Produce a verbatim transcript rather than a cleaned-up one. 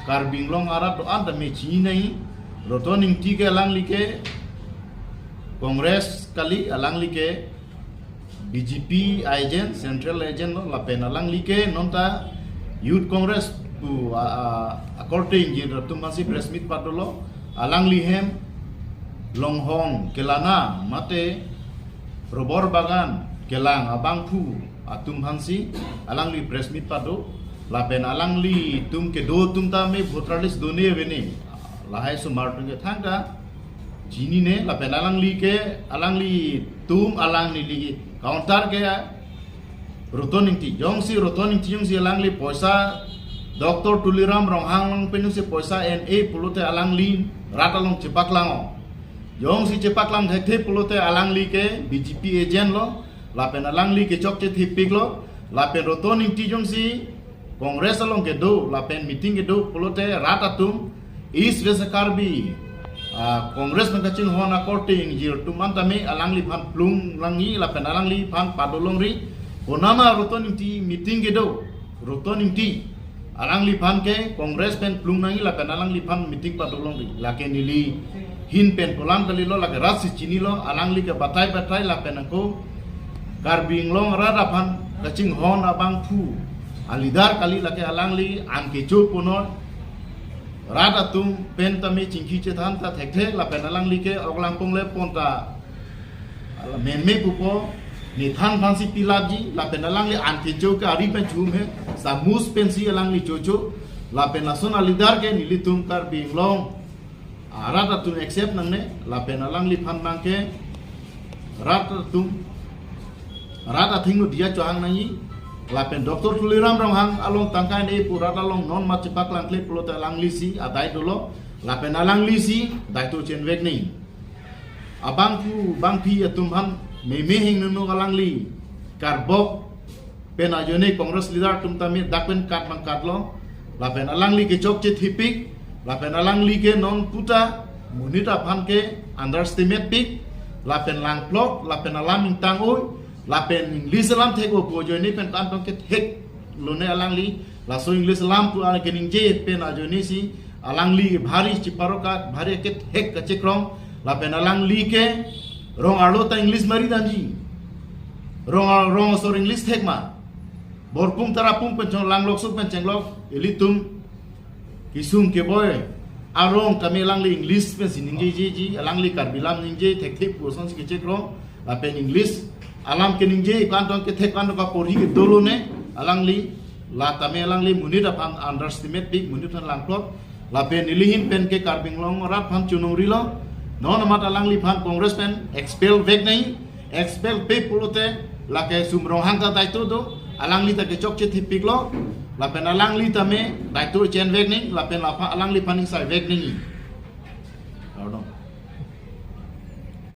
Karbi Anglong arat do-an tame chinine, Roton Ingti ke alangli ke Congress kali, alangli ke B J P agent, central agent lo, lapen alangli ke nonta Youth Congress pu a, a, akorte ingjir atum aphansi press meet padolo, alangli hem longhong kelana mate rubber bagan kelang abangphu atum aphansi alangli press meet pado, lapen alanglitum kedo atum tame voter list done avene, lahai osomar atum ke thangta chinine, lapen alangli ke, alanglitum alang neli counter ke Roton Ingti. Jongsi Roton Ingti jongsi alangli poisa Doctor Tuliram Ronghang along pen jongsi poisa en-e pulote alangli rat along chepaklang-o. Jongsi chepaklang thekthe pulote alangli ke B J P agent lo, lapen alangli kechokche thepik lo, lapen Roton Ingti jongsi Congress along kedo, lapen meeting kedo pulote rat atum East West Karbi, ah, Congress nangkachinghon akorte ingjir atum an tame alangliphan plung nangji, lapen alangliphan pado longri. Konama Roton Ingti meeting kedo, Roton Ingti, alangliphan ke Congress pen plung nangji lapen alangliphan meeting pado longri. Lake neli ahin pen pu alam kalilo, lake rat si chinilo, alangli ke batai batai lapen ako Karbi Anglong arat aphan kachinghon abangphu a leader kali, lake alangli an kecho punoi, rat atum pen tame chingki chethan ta thekthe, lapen alangli ke ok langpong le pon ta ala meme pupo, ne than aphansi pilapji, lapen alangli an kecho ke ari pen chum he, samus pensi alangli chocho, lapen lason a leader ke nelitum Karbi Anglong arat atum accept nangne, lapen alangliphan abang ke rat atum, rat athengno diya chohang nangji, lapen Doctor Tuliram Ronghang along tangka en-e pu rat along non mat chepaklangkle pulote alanglisi adai dolo, lapen alanglisi daito chenvek nangji. Abangphu bangphi atum aphan meme hingno alangli karbok pen ajoine Congress leader atum tame dak pen kat bang katlo, lapen alangli kechokche thepik, lapen alangli ke non puta monit aphan ke underestimate pik, lapen langplot, lapen alam ingtang-oi, lapen English alam thek-o pu ajoine pen kantong kethek lone alangli, laso English alam pu alangli keningje pen ajoinesi alangli bhari chiparoka, bhari kethek kachekrong, lapen alangli ke rong arlo ta English mari damji. Rong ar-, rong asor English thek ma. Borpung Tarapung pen chong langlok su pen chenglok, ilitum kesung keboi arong tame alangli English pensi ningjejeji, alangli Karbi alam ningje thekthe pu asonsi kechekrong, lapen English alam keningje kantong kethek kantong kaporhi kedo lone, alangli la tame alangli monit aphan underestimate pik, monit aphan langplot, lapen neli ahin pen ke Karbi Anglong arat aphan chonong rilo, non amat alangliphan Congress pen expel vek nangji, expel pe pulote lake Sum Ronghang ta daito do, alangli ta kechokche thepiklo, lapen alangli tame daito chenvek nangji, lapen lapha alangliphan ingsai vek nangji.